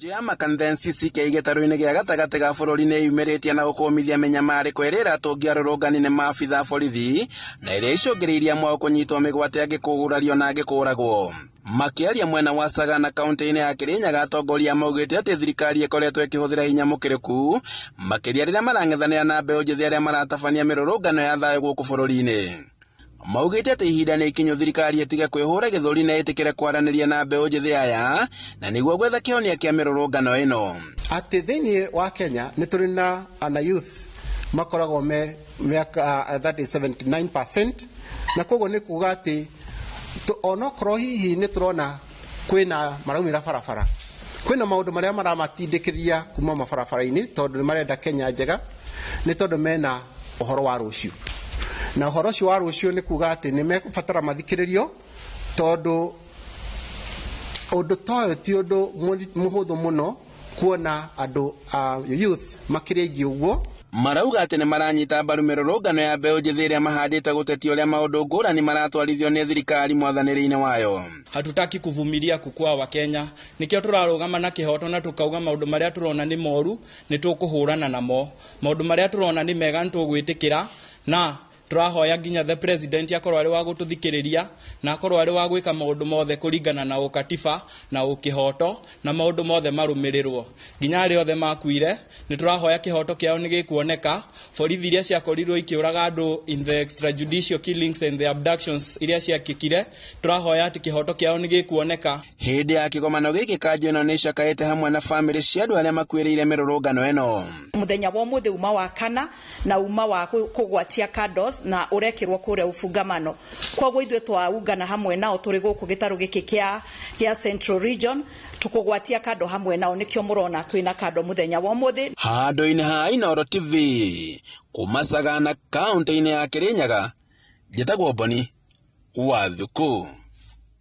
Kanjũ ya makanitha NCCK gĩtarũ-inĩ gĩa gatagatĩ ga bũrũri nĩ yumĩrĩtie na gũkũmithia mĩnyamarĩko ĩrĩa ĩratũngio arũrũngani nĩ maabitha a borithi na ĩrĩa icũngĩrĩirie amwe ao kũnyitwo mĩgwate angĩ kũgurario na angĩ kũũragwo. Makĩaria mwena wa Sagana kaunti-inĩ ya Kirinyaga atongoria maugĩte atĩ thirikari ĩkoretwo ĩkĩhũthĩra hinya mũkĩrũku makĩria rĩrĩa marang'ethanĩra na mbeũ njĩthĩ arĩa maratabania mĩrũrũngano ya thayũ gũkũ bũrũri-inĩ. Maugĩte atĩ ihinda nĩ ikinyu thirikari ĩtige kwĩhũra gĩthũri na ĩtĩkĩre kwaranĩria na mbeũ njĩthĩ aya na nĩguo gwetha kĩhonia kĩa mĩrũrũngano ĩno. Atĩ thĩinĩ wa Kenya nĩ tũrĩ na ana youth makoragwo me mĩaka that is 79%, na koguo nĩ kuga atĩ onokorwo hihi nĩ tũrona kwĩna maraumĩra barabara, kwĩna maũndũ marĩa maramatindĩkĩrĩria kuma mabarabara-inĩ tondũ nĩ marenda Kenya njega, nĩ tondũ mena ũhoro wa rũciũ, na ũhoro ũcio wa rũciũ nĩ kuga atĩ nĩ mekũbatara mathikĩrĩrio tondũ ũndũ ta ũyũ ti ũndũ mũhũthũ mũno kuona andũ a youth makĩrĩ aingĩ ũguo. Marauga atĩ nĩ maranyita mbaru mĩrũrũngano ya mbeũ njĩthĩ ĩrĩa mahandĩte gũtetia ũrĩa maũndũ ngũrani maratwarithio nĩ thirikari mwathanĩre-inĩ wayo. Hatutaki kuvumilia kukua wa Kenya, nikio turarugama na kihoto na tukauga maundu maria turona ni moru ni tukuhurana namo, maundu maria turona ni mega ni tugwitikira, na turahoya nginya the president akorwo ari wa gututhikiriria na akorwo ari wa gwika maundu mothe kuringana na ukatiba na ukihoto na maundu mothe marumirirwo nginya aria othe makuire ni turahoya kihoto kiao ni gikuoneka. Borithi iria ciakorirwo ikiuraga andu in the extrajudicial killings and the abductions iria ciakikire, turahoya ati kihoto kiao ni gikuoneka. Hindi ya kigomano giki kanjũ ĩno nĩ ĩcakaĩte hamwe na bamĩrĩ cia andũ arĩa makuĩrĩire mĩrũrũngano ĩno. Muthenya wa umuthi uma wa kana na uma wa kugwatia candles na urekirwo kuria ufungamano, koguo ithuĩ twaungana hamwe nao turi guku gitaru giki kia Central Region tukugwatia kando hamwe nao, nikio murona twina kando muthenya wa umuthi. Handũ-inĩ ha Inooro TV kuma Sagana kaunti-inĩ ya Kirinyaga, njĩtagwo Boni wa Thuku.